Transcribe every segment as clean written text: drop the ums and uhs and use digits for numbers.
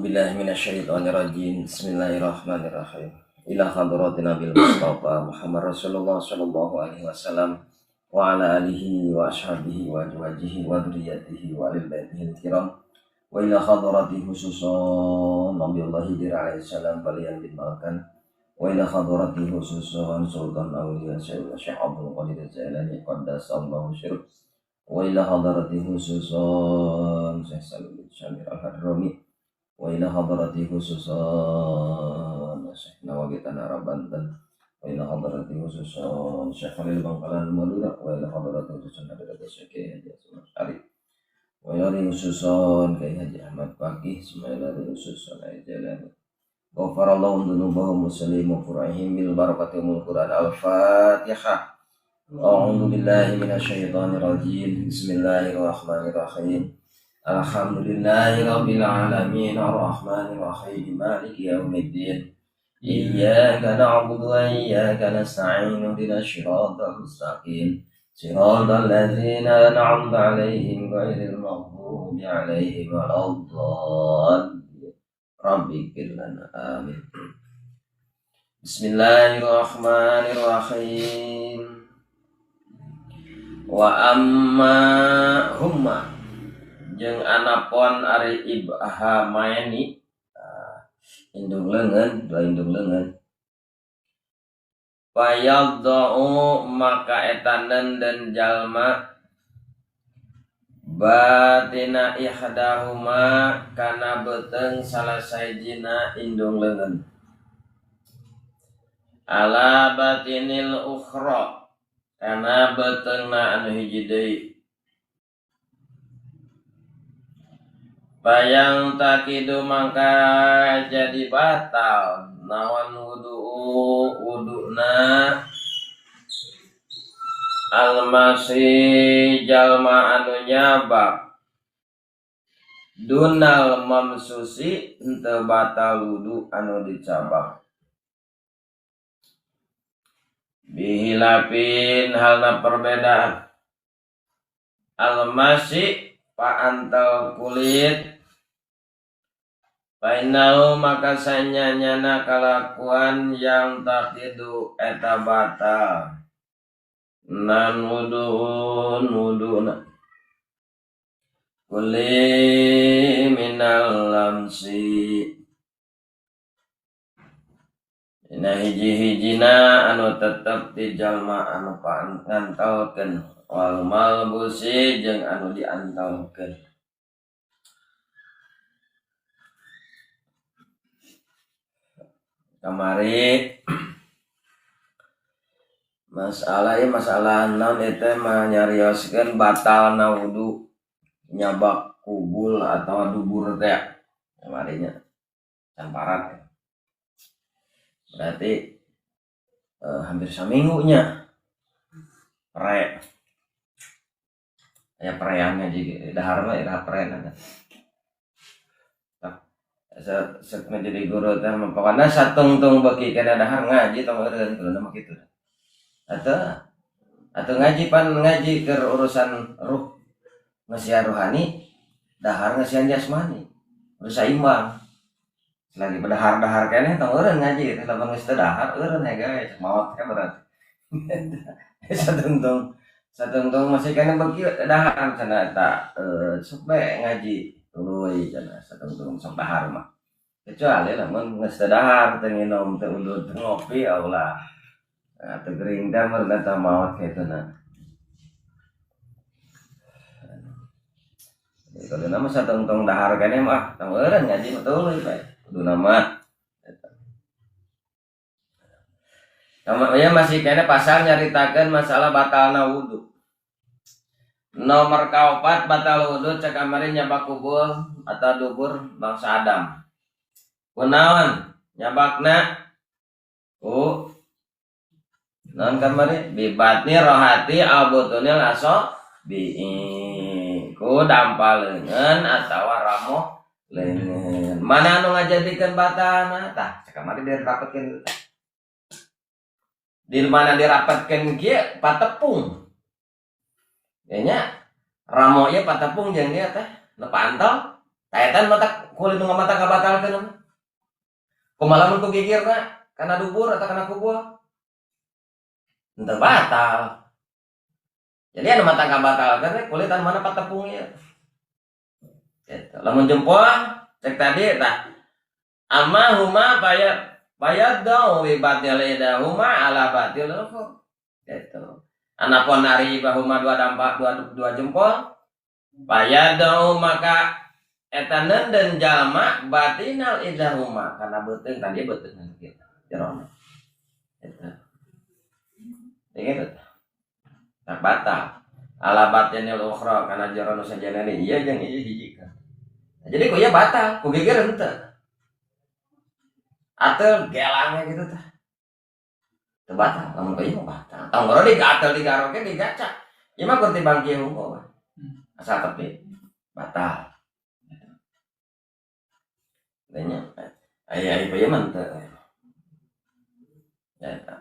A'udzu billahi minasyaitonir rajim. Bismillahirrahmanirrahim. Ila hadratin Nabil Mustafa Muhammad Rasulullah sallallahu alaihi wasallam wa ala alihi wa ashabihi wa azwajihi wa dzurriyyatihi wa alil baitihil kiram. Wa ila hadrati khususan Nabiullah Khidir alaihi salam balian bin Malkan. Wa ila hadrati khususan Sultan Auliya Sayyidina Syekh Abdul Qadir Jailani qaddasallahu sirruh. Wa ila hadrati khususan Syekh Salim bin Syamir Al-Hadrami. Wa ila hadrati khususan Syekh Nawawi Tanara Banten. Wa ila hadrati khususan Syekh Khalil Bangkalan Madura. Wa ila hadrati khususan Hadrati Syekh Haji Hasan Syarif. Wa ila khususan Kyai Haji Ahmad Faqih. Wa ila khususan Jailani. Ghafarallahu dzunubahum wa sallimu furahim bil barakati mul Quran. Al-Fatihah. A'udzu billahi minasyaitonir rajim. Bismillahirrahmanirrahim. Alhamdulillahi rabbil alamin arrahmanir rahim maliki yaumiddin. Iyyaka na'budu wa iyyaka nasta'in ihdinas siratal mustaqim. Siratal ladzina an'amta 'alaihim ghairil maghdubi 'alaihim waladdallin. Rabbi ighfir lana amin. Bismillahirrahmanirrahim. Wa amma humma jeung anapon ari ibhamaini indung leungeun dua indung leungeun fayadau maka eta nenden jalma batina ihdahuma kana beuteung salah sahijina indung leungeun ala batinil ukhra kana beuteungna anu hiji deui bayang takidu mangka jadi batal nawan wudu wuduna almasi jalma anu nyabak dunal mamsusi henteu batal wudu anu dicabak bihilafin halna perbedaan almasi paantel kulit Painau maka sanyanyana kalakuan yang takidu eta batal nan wuduun wuduna kuli minal lamsi dina hiji-hijina anu tetep di jalma anu paantalkeun wal malbusi jeung anu diantalkeun. Kamari masalah ya masalah naon eta mah nyarioskeun batalna wudu nyabak kubul atau dubur teh kamarinya camparat berarti hampir saminggunya pre aya preannya jadi dahar mah ira pre ada. Set menjadi guru teh pokokna satungtung beuki kana dahar ngaji tong eureun kudu mah kitu. Atau ngaji pan ngaji keur urusan ruh ngeusian rohani dahar ngeusian jasmani. Kudu saimbang. Selagi berdahar-dahar keneh tong eureun ngaji teh lamun geus teu dahar eureun we guys maot teh berarti. Satungtung masih keneh beuki dahar cenah eta sok bae ngaji tuluy cenah satungtung sok dahar mah. Kecuali lamun geus teu dahar teu nginum teu udud teu ngopi ulah. Nah, teu gering teh mun eta maot kitu na. Jadi kalau nama satungtung dahar keneh mah tong eureun ngaji mah tuluy bae. Kudu nama. Sama ya masih kene pasal nyaritakeun masalah batalna wudu. Nomor kaopat batal wudu cek kamari nyabak kubul atau dubur bangsa Adam. Kunaon nyabakna? Ku naon kamari? Bibatni rohati albutunil aso bi ku dampal leungeun atawa ramoh leungeun. Mana anu ngajadikeun batalna? Tah cek kamari dirapetkeun. Di mana dirapatkeun kieu patepung. Nya ramo ieu patepung jeung dia teh nu pantol. Tah eta matak kulit nu mata ngabatalkeun mah. Kumaha lamun ku gigirna kana dubur atau kana kubul? Henteu batal. Jadi anu mata ngabatalkeun teh kulit anu mana patepung ieu. Gitu. Lamun jempol cek tadi tah amma huma bayadau bi batil idahuma ala batil ukhra. Gitu. Anapun ari bahuma dua dampak dua jempol bayadau maka eta nenden jalma batinal idahuma karena beuteung tadi beuteung kitu jerona. Eta. Gitu. Tak batal. Ala batinil ukhra kana jero nu sajana ieu jeung ieu hiji kan. Jadi ku ieu batal, ku gigir henteu. Atel gelangnya gitu tah. Teu batal, lamun ku ieu mah batal. Tong boro digatel digaroke digacak. Ieu mah kur tibang kieu hungkul. Asal tepi batal. Tanya, aya ieu mah henteu. Ya eta.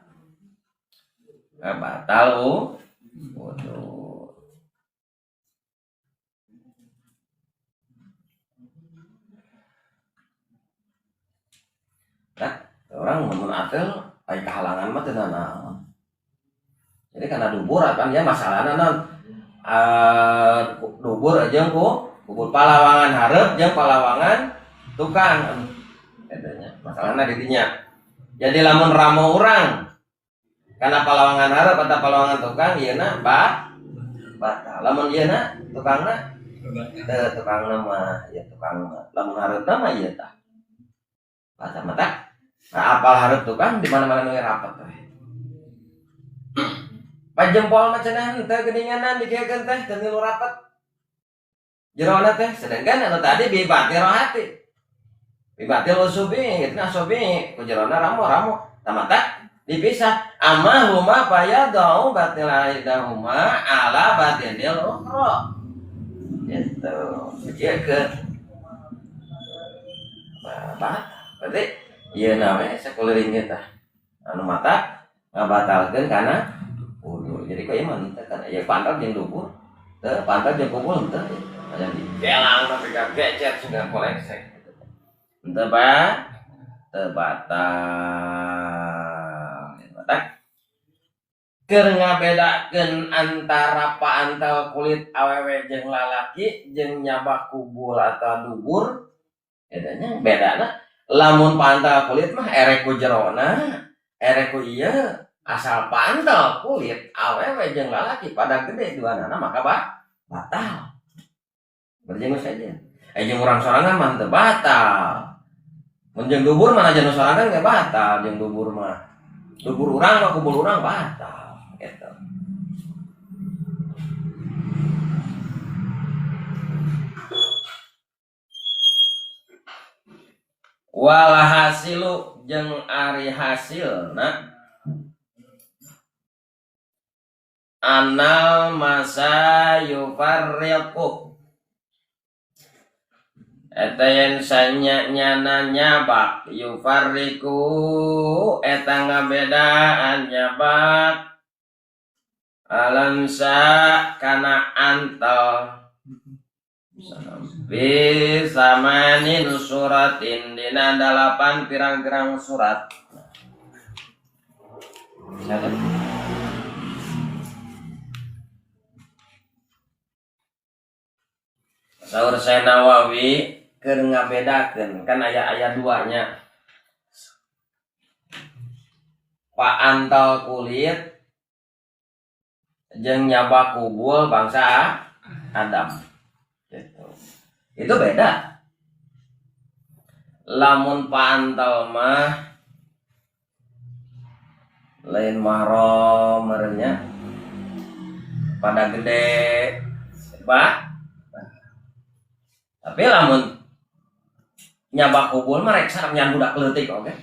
Batal wudu. Nah, orang mun atel aya kahalangan mah teu nanaon. Jadi karena dubur kan ya masalahna naon? Dubur jeung ku kubur palawangan hareup jeung palawangan tukang. Eta nya masalahna di dinya. Jadi lamun ramo urang karena palawangan hareup atau palawangan tukang ieu na batal. Lamun ieu na tukangna teu tukangna mah ieu tukang mah. Lamun hareupna mah ieu tah. Batal mah tah. Nah, apal hareup tukang di mana-mana nu rapat teh. Pajempol mah cenah henteu geuninganan dikieukeun teh teu milu rapat. Jerona teh sedangkan anu tadi bi batil hati. Bi batil usubi, kitu asobi ku jerona ramo-ramo. Tah mata dipisah amma huma fayadau batil aidahuma ala batinil ukhra. Gitu. Dikieukeun. Bah, berarti ieu na we sakuliling tah. Anu mata ngabatalkeun kana wudu. Jadi kok ieu mah henteu kana ieu pantat jeung dubur. Teu pantat jeung kubul henteu. Aya di gelang tapi ka gecet sudah koleksek. Henteu ba teu batal. Batal. Keur ngabedakeun antara paantel kulit awewe jeung lalaki jeung nyabak kubul atau dubur eta nya bedana. Lamun pantal kulit mah erek ku jerona, erek ku ieu, asal pantal kulit awewe jeung lalaki pada gede duanana maka batal. Berjenguk saja. Jeung urang sorangan mah teu batal. Mun jeung dubur mah jeung sorangan ge batal jeung dubur mah. Dubur urang mah kubur urang batal gitu. Walhasilu jeung ari hasilna anal masa yufarriqu eta yen sanya nyana nyabak yufarriqu eta ngabedaan nyabak alamsa kana antal bisamanin suratin dina 8 pirang-pirang surat. Saur Syekh Nawawi keur ngabedakeun kan aya ayat 2-nya. Paantal kulit jeung nyabak kubul bangsa Adam. Gitu. Itu beda. Lamun paantal mah lain mahram merenya pada gede, Pak. Tapi lamun nyabak kubul mah rek sareng nyan budak leutik oge.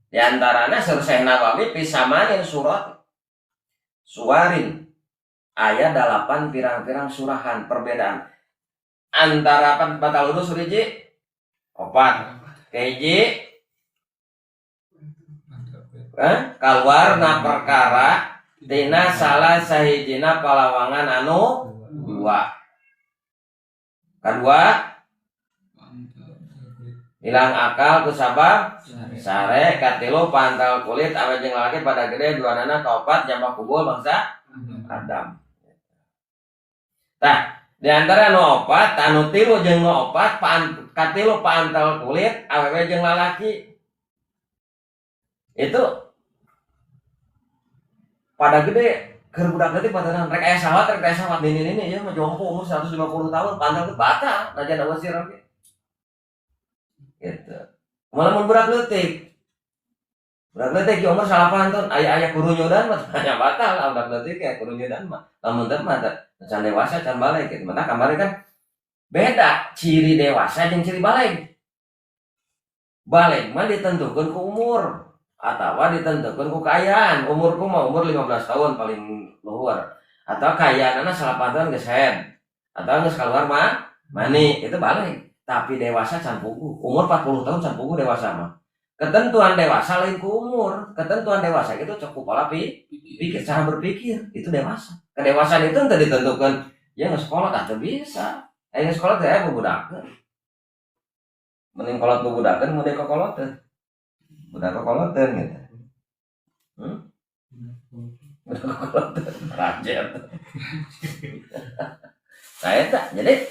Di antarana Syekh Nawawi pisamanin surat suwarin aya 8 pirang-pirang surahan perbedaan antara batal wudu suriji opat kahiji kaluarna perkara tina salah sahijina palawangan anu dua. Kedua Hilang akal ku sabab sare, katilu pantal kulit awe jeung lalaki pada gede duanana, kaopat nyabak kubul bangsa Adam. Tah, di antara nu opat, anu tilu jeung nu opat, katilu pantal kulit awewe jeung lalaki. Itu pada gede keur budak leutik batalan rek aya sawat nini-nini ieu mah jompo umur 150 tahun pantal kulit batal najan eueuh sirah ge. Gitu. Malah mun budak leutik. Budak leutik umur 8 tahun aya-aya kurunyudan mah nya batal lah budak leutik ya kurunyudan mah. Lamun teu mah can dewasa can baleg gitu. Mata kamari kan beda ciri dewasa jeung ciri baleg. Baleg mah ditentukeun ku umur atau ditentukeun ku kaayaan. Umurku mah umur 15 tahun paling luhur. Atau kaayaanna 8 tahun geus head. Atau geus keluar mah mani itu baleg. Tapi dewasa can puguh. Umur 40 tahun can puguh dewasa mah. Ketentuan dewasa lain ku umur. Ketentuan dewasa itu cukup pola pikir, cara berpikir itu dewasa. Kedewasaan itu entah ditentukan ya nggak sekolah tak bisa. Ayo sekolah teh aya bubudakeun. Mending kolot bubudakeun mun kokoloteun. Budak kokoloteun gitu. Budak kokoloteun rajet. Nah eta jadi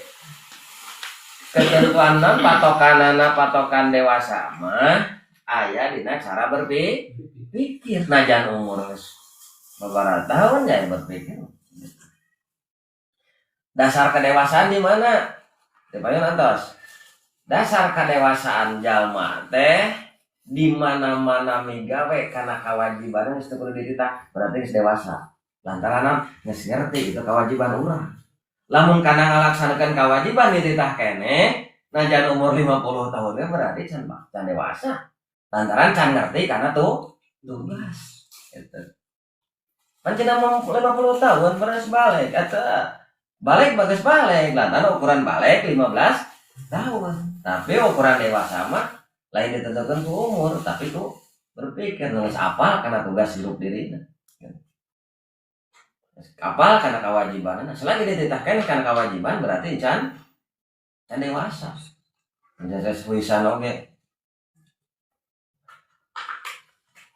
ketentuan non patokanana patokan dewasa mah aya dina cara berpikir. Najan umur geus beberapa tahun ya berpikir. Dasar kedewasaan di mana? Di payun antos. Dasar kedewasaan jalma teh di mana-mana migawe kana kewajiban geus teu kudu dititah, berarti geus dewasa. Lantaran geus ngerti itu kewajiban urang. Lamun kana ngalaksanakeun kewajiban dititah keneh, najan umur 50 tahun ge berarti can dewasa. Lantaran can ngerti karena tuh tugas. Gitu. Pan cenah mau 50 tahun beres baleg eta baleg bagus baleg lantaran ukuran baleg 15 tahun. Tapi ukuran dewasa mah lain ditentukan ku umur, tapi ku berpikir geus apal kana tugas hidup dirina. Apal kana kewajiban. Selagi dititahkan kana kewajiban berarti can can dewasa. Can sesuai oge.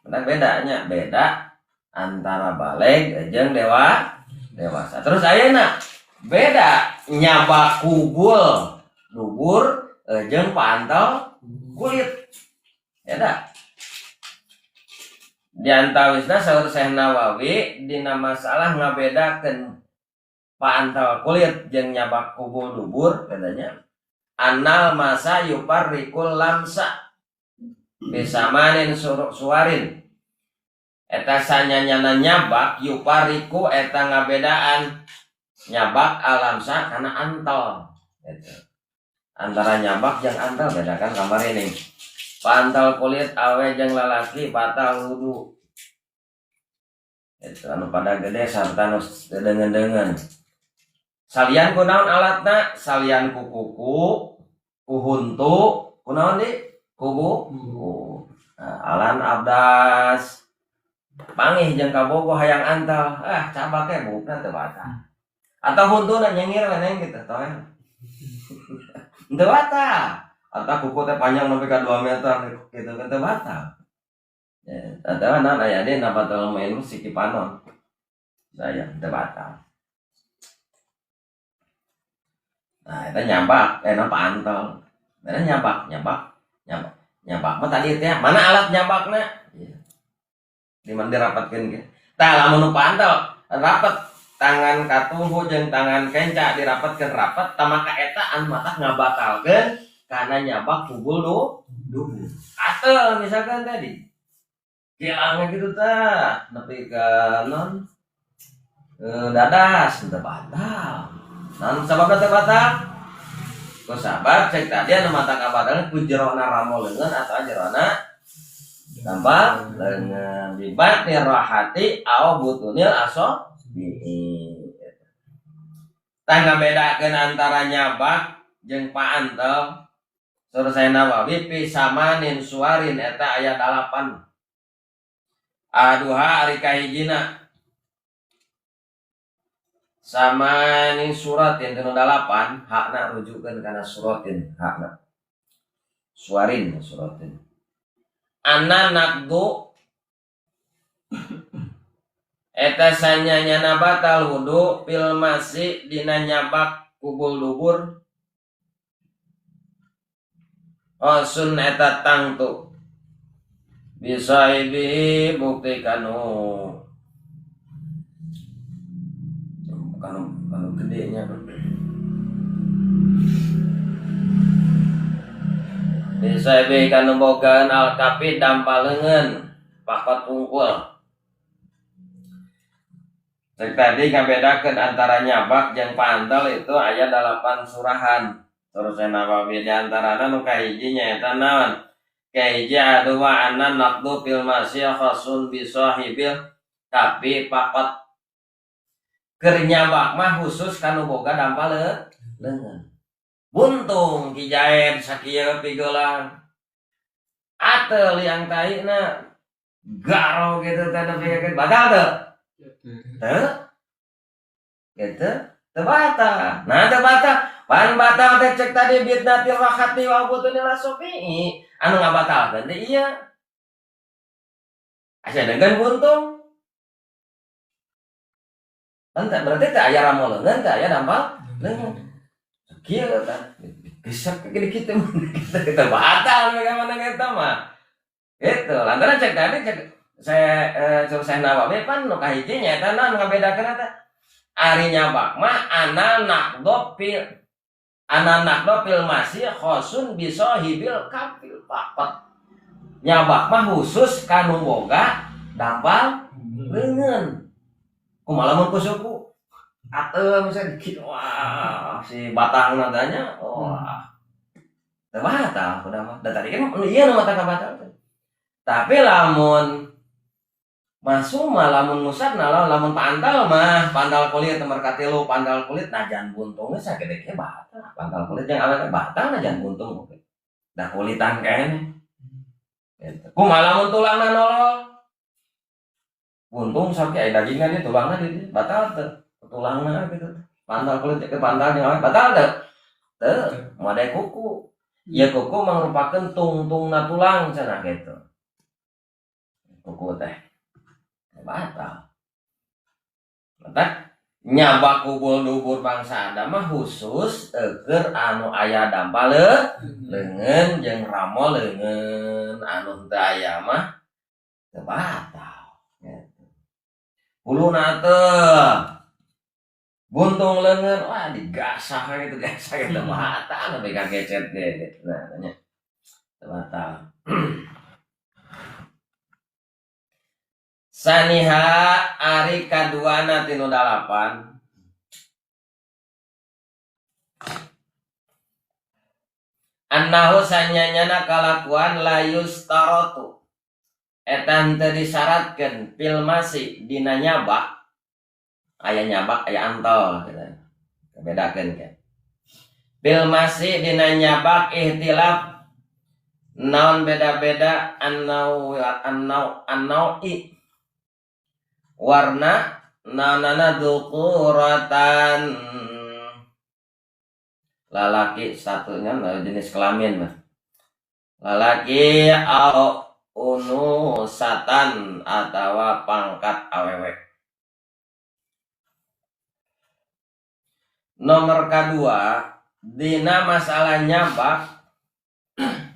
Benar bedanya, beda antara baleg jeung dewasa. Terus ayeuna beda nyabak kubul dubur jeung pantal kulit. Beda. Di antawisna saur Syekh Nawawi dina masalah ngabedakeun pantal kulit jeung nyabak kubul dubur katanya anal masa yuparrikul lamsa bisamanin suwarin eta sanyanyana nyabak yupariku eta ngabedaan nyabak alamsa kana antal gitu. Antara nyabak jeung antal beda kan kamar ini. Pantal kulit awe jeung lalaki batal wudu. Itu anu pada gede sarta nu deungeun-deungeun. Salian ku naon alatna? Salian ku kuku, ku huntu, ku naon di? Kubu. Nah, alan abdas pangih jeung kabogoh hayang antal, ah cabak ge buukna teu batal. Atau huntuna nyengir we gitu toh. Teu batal. Atau kuku teh panjang sampai ke 2 meter gitu kan teu batal. Ya, atau naon aya deui nabatul main siki panon. Saya teu batal. Nah, eta nyabak, napa antal. Eta nyabak, nyabak, nyabak. Nyabak mah tadi teh mana alat nyabakna? Iya. Di mana dirapatkeun ge? Tah lamun nu pantal rapat tangan katuhu jeung tangan kenca dirapatkeun rapat tah maka eta anu matak ngabatalkeun kana nyabak kubul dubur. Atel misalkan tadi. Kilangnya gitu tah nepi ka non dadas teu batal. Naon sababna teu batal? Ku sabab cek tadi anu mata kabatalna ku jerona ramo leungeun atawa jerona tampal leungeun bibatni rahati au butunil aso bi'i. Tah ngabedakeun antara nyabak jeung paantel Sur Syekh Nawawi fi samanin suwarin eta aya 8. Aduha ari kahijina samani suratin tinu 8 hakna rujukeun kana suratin hakna. Suarin suratin. Anna naqdu eta sanyanyana batal wudu fil masi dina nyabak kubul dubur osun eta tangtu bisa ibi bukti kanu kanu kanu gedenya bisa ibi kanu bogaan al kapi dampal leungeun pakot pungkul. Cek tadi ngabedakeun antara nyabak jeung pantel itu aya 8 surahan. Terus Nawawi di antarana nu kahiji nyaeta naon? Kahiji adua anna naqdu fil masih khasun bi sahibil kapi pakot. Keur nyabak mah khusus kanu boga dampal leungeun. Buntung Ki Jaed sakieu pigelang. Ateul yang taina garo gitu teh nepi batal teu? Teu? Gitu teu batal. Nah teu batal. Pan batal teh cek tadi bidnatil rakhati wa butunil asofi. Anu ngabatalkeun teh ieu. Asa dengan buntung. Pan berarti teh aya ramo leungeun teh aya dampal leungeun. Kieu tah. Bisa gini kitu kita batal bagaimana kita mah. Gitu. Lantaran cek tadi cek saya curug saya Nawawi pan nu kahiji nyaeta naon ngabedakeun eta. Ari nyabak mah ana naqdo fil masih khosun bisahibil kafil pakot. Nyabak mah khusus kanu boga dampal leungeun. Kumaha lamun ku suku ateu misalnya dikit wah si batangna tanya wah teu batal kuda mah. Da tadi kan ieu nu mata kabatal. Tapi lamun masuma lamun ngusapna lamun pantal mah pantal kulit nomor katilu pantal kulit najan buntungna sagede ge batal. Pantal kulit jeung awet batal najan buntung oge. Da kulitan keneh. Gitu. Kumaha lamun tulangna nolol? Buntung sakieu aya dagingna di tulangna di batal teu? Tulangna gitu. Pantal kulit ke pantal jeung awet batal teu? Teu, made kuku. Ieu kuku mangrupakeun tungtungna tulang cenah gitu. Kuku teh batal. Mata nyabak kubul dubur bangsa Adam mah khusus keur anu aya dampal leungeun jeung ramo leungeun anu teu aya mah teu batal. Gitu. Huluna teh buntung leungeun wah digasah gitu gasah gitu batal nepi ka gecet ge gitu. Nah tanya teu batal. Saniha ari kaduana tinu 8 annahu sanyanyana kalakuan la yustarotu eta henteu disyaratkeun fil masi dina nyabak aya nyabak aya antal gitu bedakeun ke fil masi dina nyabak ihtilaf naon beda-beda annau annau annau i warna naonana dzukuratan lalaki satunya jenis kelamin mah lalaki au unusatan atawa pangkat awewe. Nomor kedua dina masalah nyabak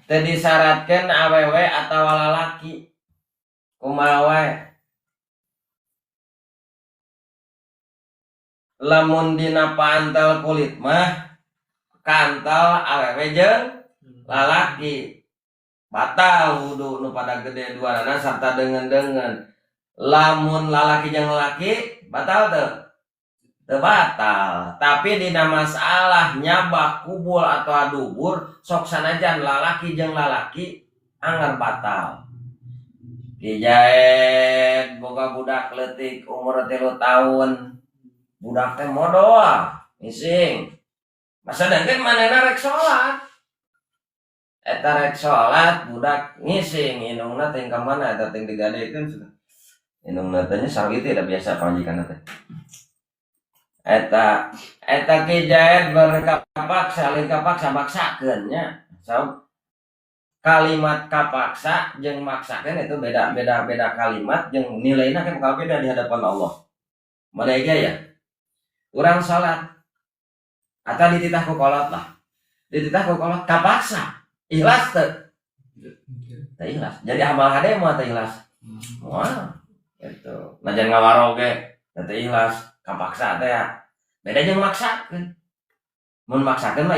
teu disyaratkeun awewe atawa lalaki kumaha wae. Lamun dina pantal kulit mah kantal awewe jeung lalaki batal wudu nu pada gede duanana sarta deungeun-deungeun. Lamun lalaki jeung lalaki batal teu? Teu batal. Tapi dina masalah nyabak kubul atau dubur sok sanajan lalaki jeung lalaki anggar batal. Ki Jaed boga budak leutik umur 3 tahun. Budak teh modol ngising. Masa dengkeun manehna rek salat. Eta rek salat budak ngising indungna teh ka mana eta teh digadekeun sudah. Indungna teh nya sawit teh da biasa pamajikanna teh. Eta eta Ki Jaed berkapaksa lain kapaksa maksakeun nya. Sok Kalimat kapaksa jeung maksakeun itu beda beda beda kalimat jeung nilainya kan bakal beda di hadapan Allah. Mana ya? Urang salat atau dititah ku kolot lah. Dititah ku kolot kapaksa. Ikhlas teu? Teu ikhlas. Jadi amal hade moal teu ikhlas. Moal. Gitu. Najan ngawaro ge teu ikhlas, kapaksa teh ya. Beda jeung maksakeun. Mun maksakeun mah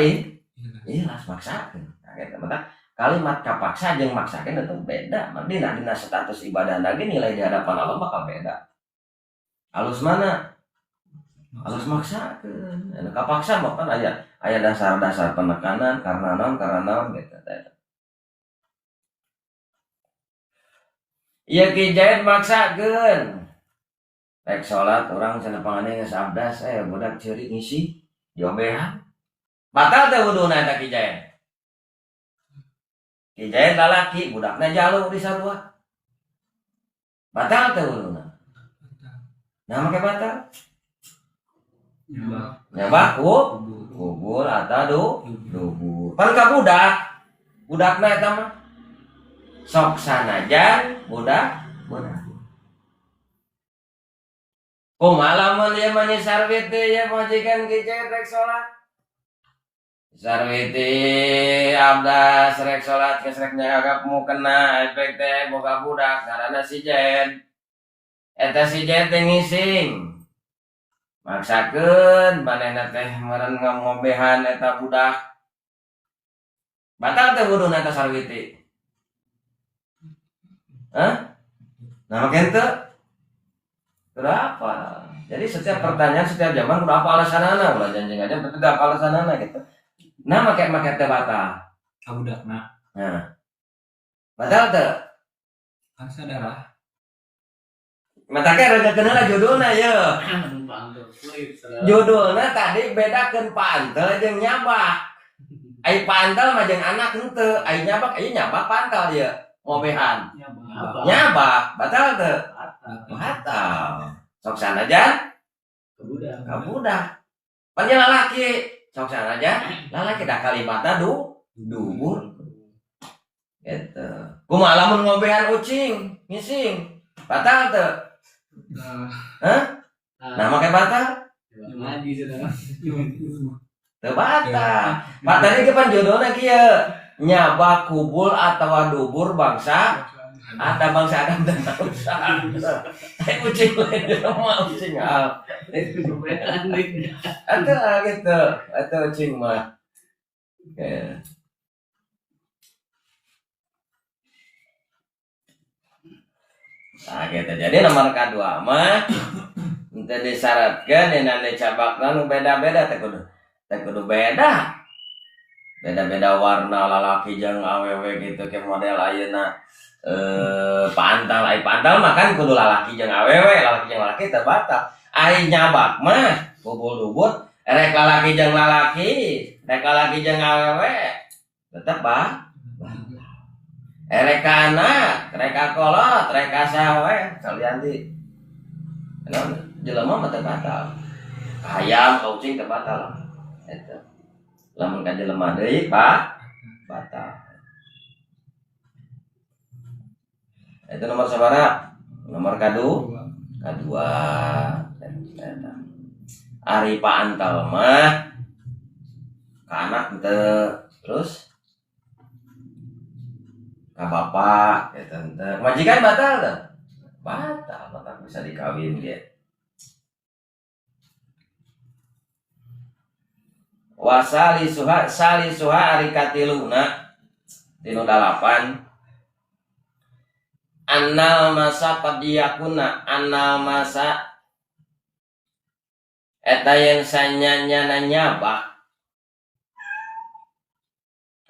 ikhlas maksakeun. Nah, gitu. Mata kalimat kapaksa jeung maksakeun itu beda. Dina dina status ibadah lagi nilai di hadapan Allah bakal beda. Alus mana? Alus maksakeun. Anu kapaksa mah kan aya dasar-dasar penekanan karena naon gitu. Ieu Ki Zaid maksakeun. Rek salat urang cenah pangane geus abdas budak ceurik ngisi diobehan. Batal teh wuduna eta Ki Zaid. Ki Zaid lalaki budakna jalu di sarua. Batal teh wuduna. Nah make batal. Nyabak kubur atau dubur. Pan ka budak. Budakna eta mah sok sanajan budak budak. Kumaha lamun ieu mah sarwiti ieu majikan Ki Zaid rek salat. Sarwiti abdas rek salat geus rek nyagap mukena efek teh boga budak ngaranna si Zaid. Eta si Zaid teh ngising. Maksakeun manehna teh meureun ngobehan eta budak. Batal teh wuduna eta sarwiti. Hah? Nah make henteu? Kenapa? Jadi setiap pertanyaan setiap zaman kudu apa alasanana ulah janji aja tapi apa alasanana gitu. Nah make teh batal. Ka budakna. Nah. Batal teu? Kan saudara. Mata ke rada kenal judulna ye. Judulna tadi bedakeun pantel jeung nyabak. Ai pantel mah jeung anak henteu, ai nyabak ieu nyabak pantel ye. Ngobehan. Nyabak, batal teu? Batal. Sok sanajan ka budak. Pan lalaki, sok sanajan lalaki da kalimatna dubur. Gitu. Kumaha lamun ngobehan ucing, ngising, batal teu? Hah? Nah make batal? Ngaji saudara. Teu batal. Batal iki pan judulna kieu. Nyabak kubul atawa dubur bangsa ada bangsa Adam dan bangsa. Ucing lain mah ucing ah. Atau gitu, atau ucing mah. Nah gitu. Jadi nomor kedua mah henteu disyaratkeun dina dicabakna nu beda-beda teh kudu beda. Beda-beda warna lalaki jeung awewe gitu ke model ayeuna pantal ai pantal mah kan kudu lalaki jeung awewe, lalaki jeung lalaki teu batal. Ai nyabak mah kubul dubur rek lalaki jeung lalaki, rek lalaki jeung awewe tetep batal. Rek anak, rek kolot, rek saha we salian di. Naon jelema mah teu batal. Hayam ka ucing teu batal. Eta. Lamun ka jelema deui Pak batal. Itu nomor sabaraha? Nomor kadua. Eta. Ari Pak Antal mah ka anak henteu, terus ka bapak gitu henteu. Majikan batal teu? Batal, batal bisa dikawin ge. Wasalisuha salisuha ari katiluna tinu 8 annal masa qad yakuna annal masa eta yen sanyanyana nyabak.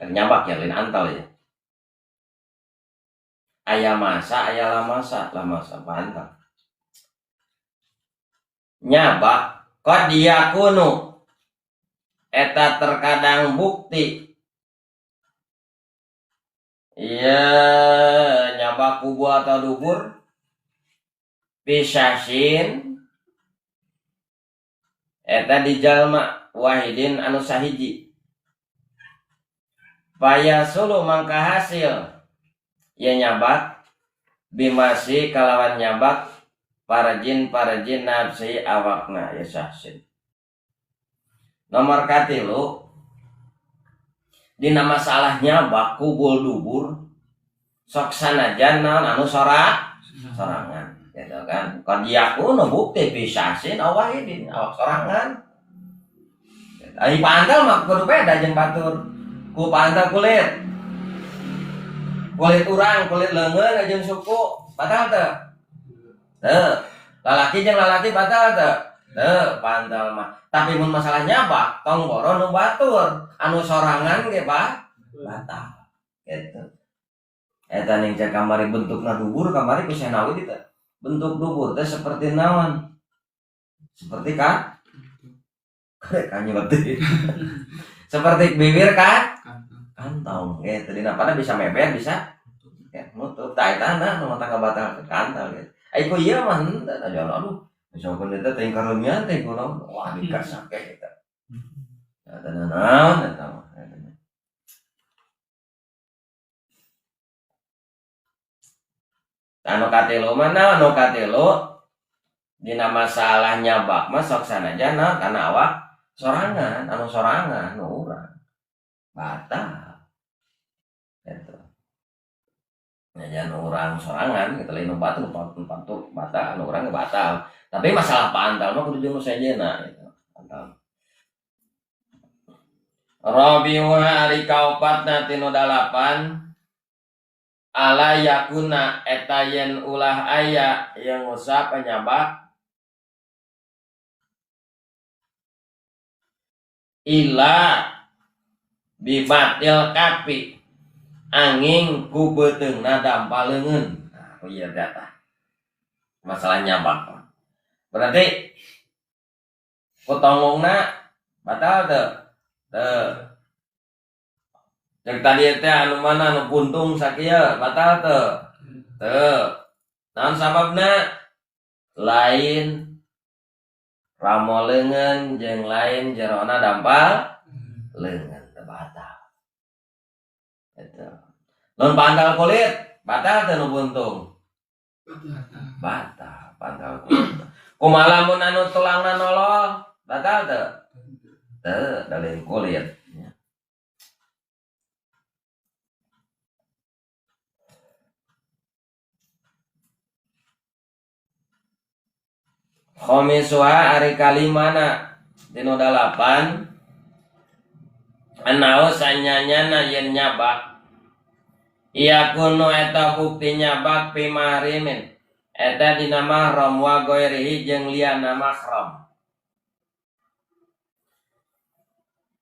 Nyabak ya lain antal ya. Aya masa aya lamasa, lamasa pantal. Nyabak qad yakunu eta terkadang bukti. Iya nyabak kubu atau dubur pisasin eta di jalma wahidin anu sahiji. Paya sulu mangka hasil ieu nyabak bimasi kalawan nyabak parjin nafsi awakna ya sahsin. Nomor katilu dina masalah nyabak kubul dubur sok sanajan naon anu sorangan gitu kan. Kadiakuna bukti bisasin awahidin awak sorangan. Ai pantal mah kudu beda jeung batur. Ku pantal kulit. Kulit urang, kulit leungeun jeung suku batal teu? Teu. Lalaki jeung lalaki batal teu? Teu, pantal mah. Tapi mun masalah nyabak tong boro nu batur, anu sorangan ge batal. Gitu. Eta ning cek kamari bentukna dubur kamari ku Senawi teh. Bentuk dubur teh seperti naon? Seperti kan? Karek kanyeleti. Seperti bibir kan? Kantong gitu. Dina pada bisa meber bisa ya, nutup. Tah eta na nu mata kabatal ke kantong gitu. Ai ku ieu mah henteu aja aduh. Misalkan eta teh karumian teh kunaon? Wah dikasake eta. Eta naon eta mah. Anu katilu mah naon anu katilu dina masalah nyabak mah sok sanajan naon kana awak sorangan anu sorangan nu urang batal gitu. Nya urang sorangan gitu lain nu batur batur batal anu urang batal. Tapi masalah pantal mah kudu jeung nu sejenna gitu. Pantal. Rabiuha ari kaopatna tinu 8 ala yakuna eta yen ulah aya yang ngusap nyabak ila bibatil kapi angin ku beuteungna dampal leungeun. Nah, ieu data masalah nyabak berarti ku tonggongna batal teu? Teu. Yang tadi teh anu mana anu puntung sakieu batal teu? Teu. Naon sababna? Lain ramo leungeun jeung lain jerona dampal leungeun teu batal. Eta. Lamun pantal kulit batal teu nu puntung? Batal pantal kulit. Kumaha lamun anu tulangna nolol batal teu? Teu, da lain kulit. Khomisuha ari kalimana tinu 8 anau sanyanyana yen nyabak iya kuno eta bukti nyabak pimahrimin eta dina mahram wa ghairihi jeung liyana mahram.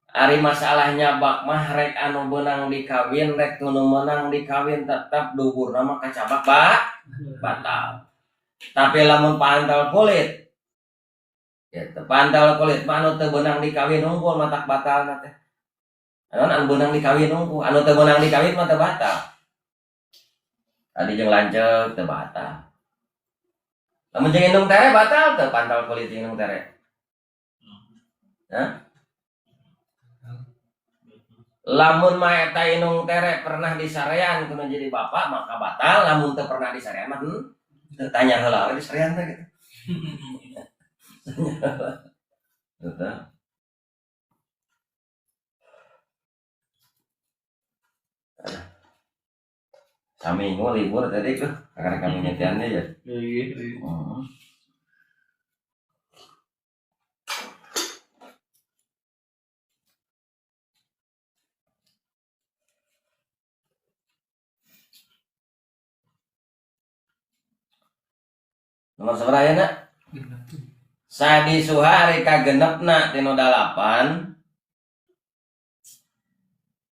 Ari masalah nyabak mah rek anu beunang dikawin rek teu nu meunang dikawin tetep duburna mah kacabak batal. Tapi lamun pantal kulit gitu, pantal kulit mah anu teu beunang dikawin unggul matak batalna teh. Anu beunang dikawin unggul, anu teu beunang dikawin mah teu batal. Tadi jeung lanceuk teu batal. Lamun jeung indung tere batal teu pantal kulit jeung indung tere? Hah? Lamun mah eta indung tere pernah disarean kudu jadi bapak maka batal, lamun teu pernah disarean mah tanya heula we disarean teh gitu. Tanya heula. Saminggu libur tadi tuh, karena kami nyetiannya ya. Iya. Nomor sabaraha ya, Nak? Sadi suhari kagenepna tinu 8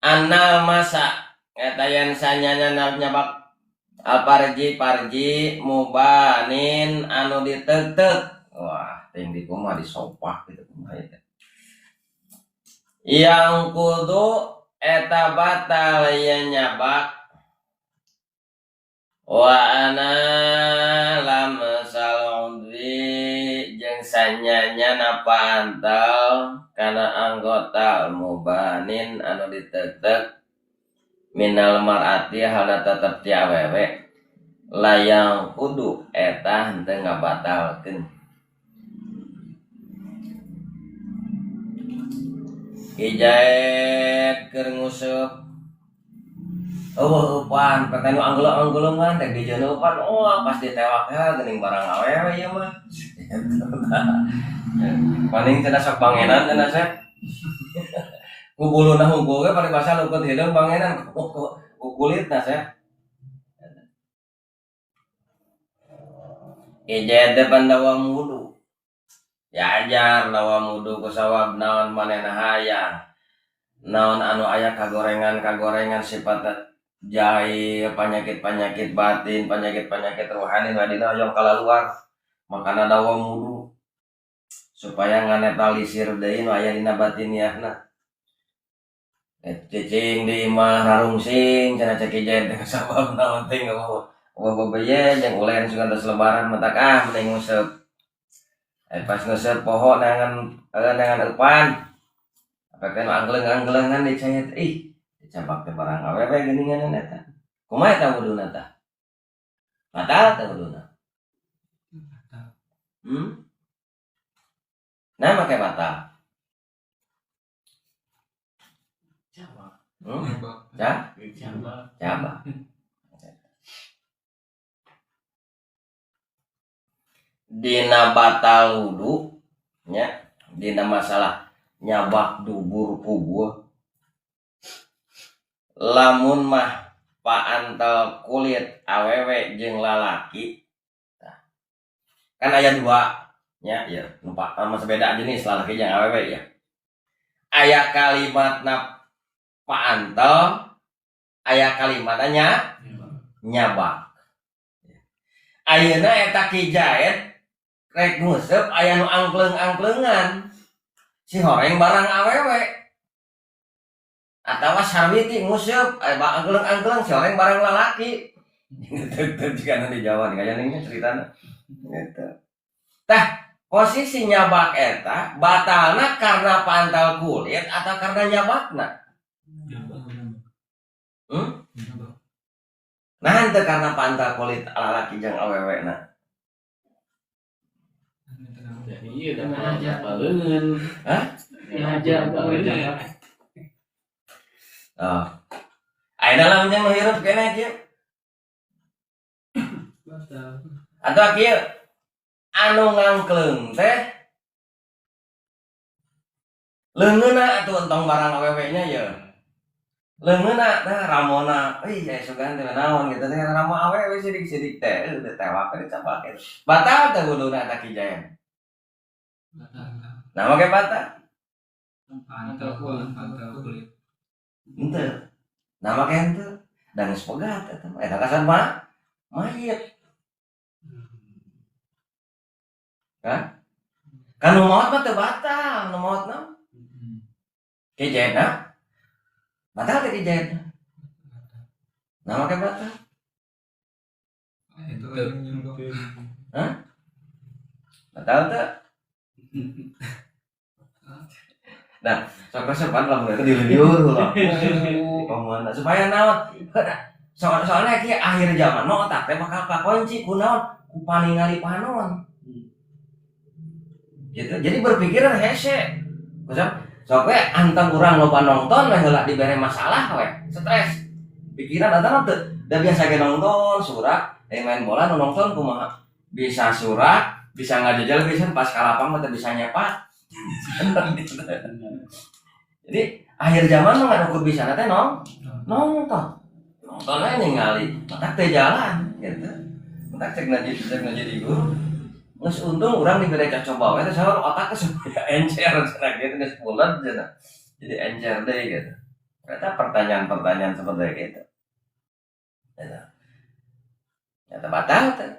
anal masa eta yen sanyanya nyabak alparji parji mubanin anu ditek-tek. Wah, ting di kumaha disopak gitu kumaha ya teh. Yang kudu eta batal yen nyabak wa ana lam saludri jeung sanyanya napantal kana anggota mubanin anu ditek-tek Minal mar'ati halna tetep ti awewe layang kudu eta henteu ngabatalkeun. Ki Jaid keur nguseup eueuh eupan pek nu anggeleng-anggelengan teh dijieun eupan, oh pas ditewak ya geuning barang awewe ieu mah. Paling cenah sok pangenan cenah sep. Ku buluna hungkul ge paribasa leukeut hideung pangenan ku kulitna sep. Ki Jaid teh pan dawam wudu. Diajar dawam wudu ku sawab naon manehna hayang. Naon anu aya kagorengan-kagorengan sifatna jahil, penyakit-penyakit batin, penyakit-penyakit rohani ladina hoyong kalaluar. Makana dawam wudu supaya nganetralisir deui nu aya dina batiniahna. Cicing di imah rarungsing cenah cek Ki Jaid teh sabab naon teh eueuh bebeye jeung ulen sugan tos lebaran matak ah mending nguseup. Pas nguseup poho neangan eupan. Apa teh nu anggeleng-anggelengan dicayet ih dicabak teh barang awewe geuningan eta. Kumaha eta wuduna tah? Batal teh wuduna? Nah make batal. Cabak. Dina batal wudu nya, dina masalah nyabak dubur kubur. Lamun mah paantel kulit awewe jeung lalaki. Nah, kan aya dua nya ya, nu masa beda jenis lalaki jeung awewe ya. Aya kalimatna paantel, aya kalimatna nyabak. Ayeuna eta Ki Jaid rek nguseup aya nu angkleng-angklengan. Si horeng barang awewe. Atawa Sarwiti nguseup aya angkleng-angkleng si horeng barang lalaki. Gitu jika di Jawa nih kayaknya ceritana. Gitu. Tah, posisi nyabak eta batalna karena pantal kulit atau karena nyabakna? Nah, henteu karena pantal kulit lalaki jeung awewe na. Iya, da baleungeun. Hah? Ngajar baleungeun. Oh. Ayeuna lamun jeung nu hirup keneh kieu. Batal. Atau kieu anu ngangkleung teh leungeunna atuh entong barang awewe nya ye. Leungeunna tah ramona, euy aya sugan teh naon gitu teh ramo awewe sidik-sidik teh tewak teh dicabak. Batal teh wuduna eta Ki Jaid. Batal. Nah, make batal. Pantal kulit, pantal kulit. Henteu. Nah, make henteu. Da geus pegat eta mah. Eta kasar mah mayit. Hah? Kan nu maot mah teu batal, nu maot mah. Ki Jaid na. Batal teh Ki Jaid. Nah, make batal. Itu yang nyumbang. Hah? Batal teu? Nah, sok resepan lamun eta dililiur heula. Oh, supaya naon? Soalnya kieu akhir zaman mah otak teh bakal kakunci ku naon? Ku paningali panon. Gitu. Jadi berpikiran hese. Sok we anteng urang loba nonton we heula dibere masalah we, stres. Pikiran eta teu da biasa ge nonton surak, main bola nu nonton kumaha? Bisa surak, bisa ngajajal bisa pas kalapang mah teu bisa nyepak. Jadi akhir zaman mah nggak ukur bisa teh nonton. Nonton aja ningali, otak teh jalan gitu. Otak cek jadi guru. Geus untung urang dibere coba we teh saur otak teh supaya encer cenah gitu geus bulat cenah. Jadi encer deui gitu. Ternyata pertanyaan-pertanyaan seperti itu. Gitu. Nyata batal teh.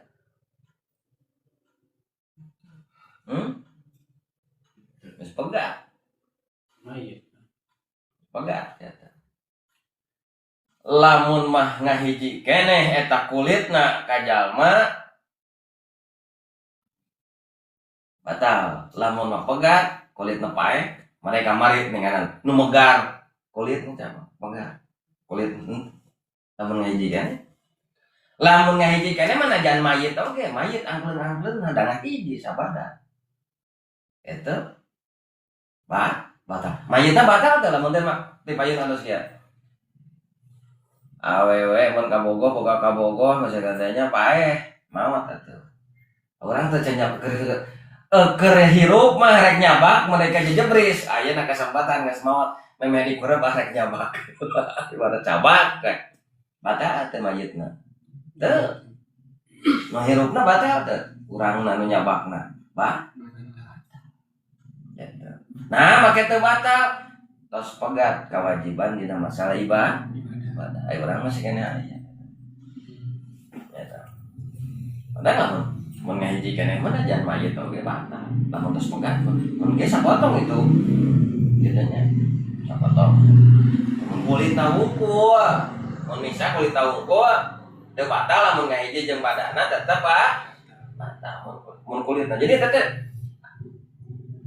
Geus pegat. Mayit. Pegat eta. Lamun mah ngahiji keneh eta kulitna ka jalma batal. Lamun mah pegat kulitna paeh, mereka kamari ninganan nu megar kulitna teh pegat. Kulit lamun ngahiji kan. Lamun ngahiji kana mah najan mayit oge, mayit angkleun-angkleun da ngahiji sabada. Eta batal. Mayitna batal teh lamun teh mah di payun anu sia. Awewe mun kabogoh boga kabogoh masyarakat paeh maot atuh. Urang teh can keur hirup mah rek nyabak mereka jejebris ayeuna kesempatan geus maot memeh dikurep rek nyabak. Ibarat cabak teh. Batal teh mayitna. Teu. Nu hirupna batal teh urangna nu nyabakna. Bah. Eta. Nah, make teu batal tos pegat kewajiban dina masalah ibadah. Ayo urang masih kene aya. Eta. Padahal lamun mun ngahiji keneh mah jangan mayit oge batal. Lamun tos pegat mun ge sapotong itu. Gitu nya. Sapotong. Mun kulitna wungkul, mun misa kulitna wungkul teu batal lamun ngahiji jeung badana tetep batal mun kulitna. Jadi tetep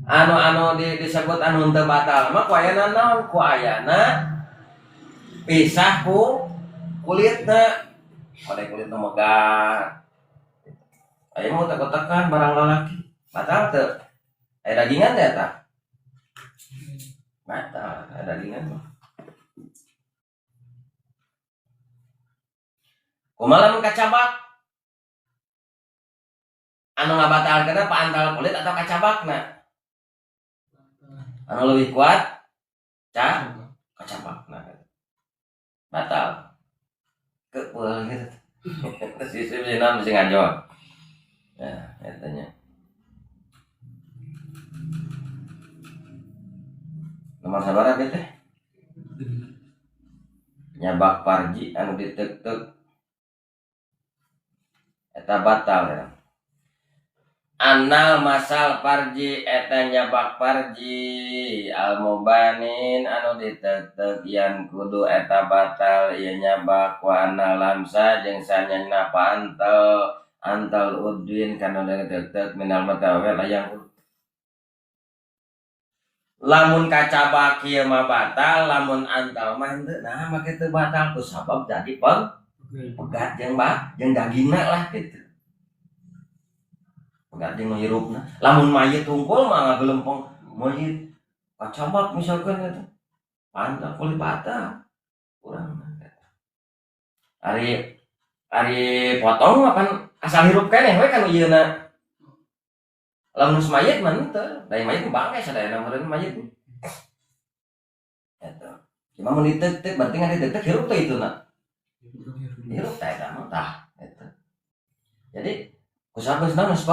anu-anu disebut anu teu batal mah ku ayana naon? Ku ayana pisah ku kulitna. Pada kulitna megar. Aya mah utek-utekan barang lalaki. Batal teu? Aya dagingan teh eta? Batal, aya dagingan mah. Kumaha lamun kacabak? Anu ngabatalkeunna paantal kulit atau kacabakna? Anu leuwih kuat? Kacabakna. Batal. Kepeul gitu. Terus istri bisa bisa ngajawab. Nah, etanya. Nomor sabaraha teh? Nyabak parji anu ditek-tek eta batal ya. Anal masal parji eta nyabak parji al mubanin anu ditek-tek yan kudu eta batal ieu nyabak wa anal lamsa jeung sanyana pantel antal udwin kana ditek-tek minal matawe layang lamun kacabak ieu mah batal lamun antal mah henteu. Nah make teu batal ku sabab jadi pegat jeung jeung dagingna lah kitu. Pegat jeung hirupna. Lamun mayit hungkul mah ngagelempong mayit kacabak misalkan gitu. Pantal kulit batal. Kurang. Ari potong mah pan asal hirup keneh we kan ieuna. Lamun geus mayit mah henteu, da mayit mah bangke sadayana meureun mayit. Eta. Cuma mun diteuk-teuk berarti ngan diteuk-teuk hirup teh ituna. Hirup teh eta mah tah eta. Jadi kusaha geus naon geus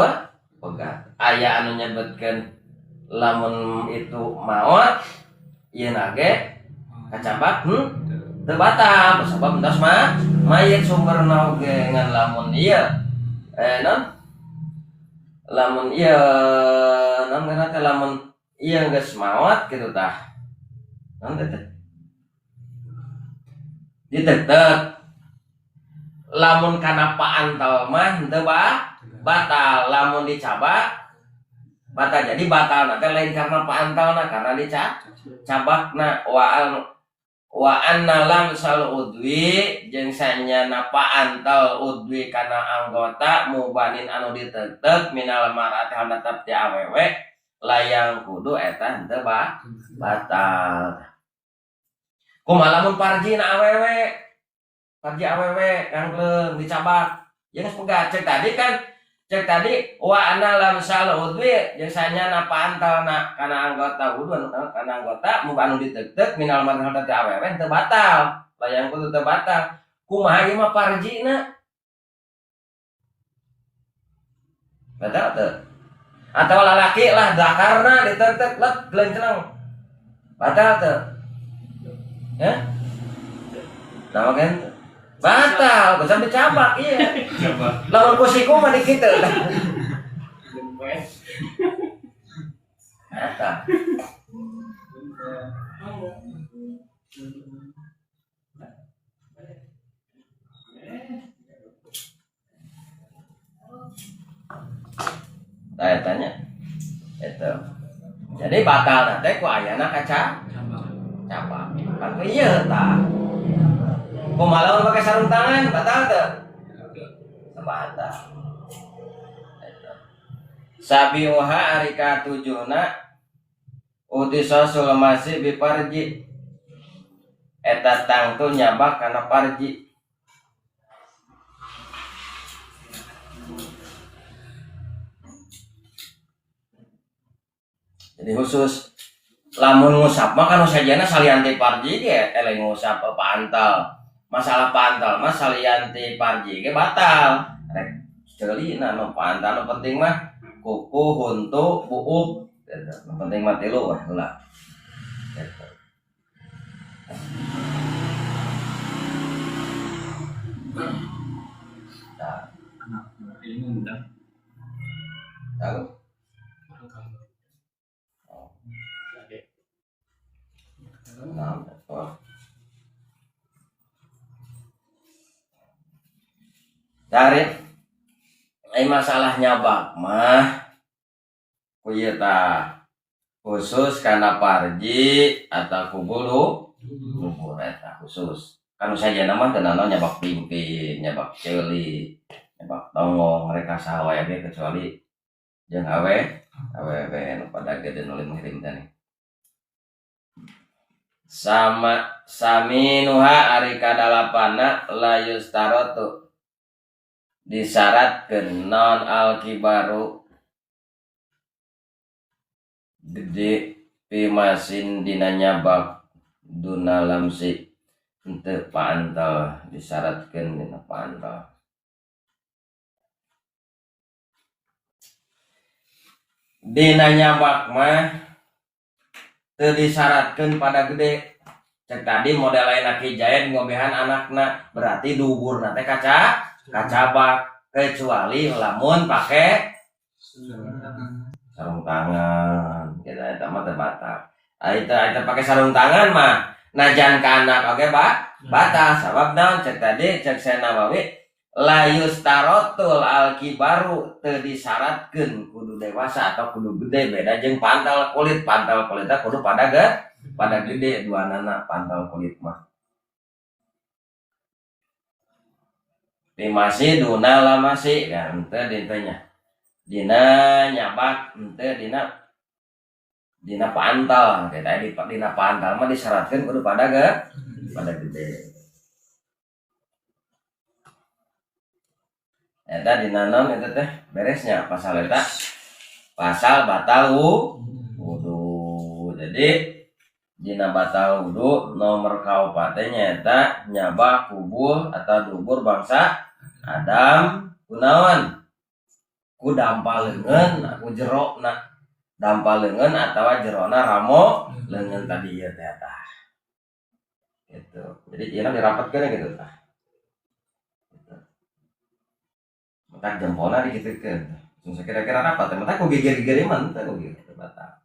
pegat. Aya anu nyebutkeun lamun itu maot ieuna ge kacabak teu batal sabab entos mah mayit sumberna oge ngan lamun ieu naon lamun ieu naon ngaranna teh lamun ieu geus maot kitu tah naon teh ditetek lamun kana paantel mah henteu batal lamun dicabak batal. Jadi batal teh lain karena paantelna karena dicabakna wa anna lamsal udwi jeung sanyana paantel udwi kana anggota mubanin anu ditetek minal mar'ati tetep ti awewe layang kudu eta henteu batal. Kumaha lamun parjina awewe? Parji awewe kangkleung dicabak. Jeung geus pegat cek tadi kan cek tadi wa anna lamsal udwi jeung sanyana paantelna kana anggota wudu kana anggota mu anu ditetek minal mar'ati teh awewe teu batal. Layang kudu teu batal. Kumaha ieu mah parjina? Batal teu? Atau lalaki lah zakarna ditetek let glenceleng. Batal teu? Ya? Nah, kan batal, bisa dicabak iya. Lamun ku siku mah dikitu. Batal. Saya tanya itu. Jadi batal nanti ku ayana kaca cabak. Kan ieu tah. Kumaha lamun pake sarung tangan batal teu? Batal. Sabiuha ari katujuhna utisasul masih biparji eta tangtu nyabak kana parji. Jadi khusus lamun ngusap mah kan sajana salian ti parji ge eleh ngusap pantal. Masalah pantal mah salian ti parji ge batal. Rek ceulina nu pantal nu penting mah kuku, huntu, buuk gitu. Nu penting mah tilu weh heula. Gitu. Nah. Tahu? Nah, dari masalah nyabak mah ku ieu tah khusus kana parji atau ku bulu dubur eta khusus. Kan sajana mah teu nanaon nyabak pimpin, nyabak ceuli, nyabak tonggong mereka saha wae ge kecuali jeung awe awewe nu pada gede nu muhrim teh. Sama saminuha ari kadalapanna la yustarotu disyaratkeun non alkibaru gede pimasin dina nyabak duna lamsi henteu pantal disyaratkeun dina pantal. Dina nyabak mah teu disyaratkeun pada gede. Cek tadi model lain aki Jaid ngobehan anakna berarti duburna teh kacabak kecuali lamun pake sarung tangan gitu eta mah teu batal. Eta pake sarung tangan mah najan ka anak oge batal sabab naon cek tadi cek Syekh Nawawi la yustarotul alkibaru teu disyaratkeun kudu dewasa atau kudu gede beda jeung pantal kulit. Pantal kulitna kudu pada gede duanana pantal kulit mah. Dimasi duna lamasi ya henteu dintenya dina nyabak henteu dina pantal kita di dina pantal mah disyaratkeun kudu pada gede. Eta dina naon eta teh beresnya pasal eta pasal batal wudu. Jadi dina batal wudu nomor kaopatnya nyaeta nyabak kubur atau dubur bangsa Adam kunaon ku dampal leungeun ku jerona dampal leungeun atawa jerona ramo leungeun tadi ieu teh tah gitu. Jadi ieu dirapatkeun gitu tah gitu. Mentak jempolna dikitukeun langsung kira-kira rapat teh mentak ku gigir-gigir mah teh ku gitu batal.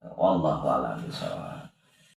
Wallahu a'lam bishawab.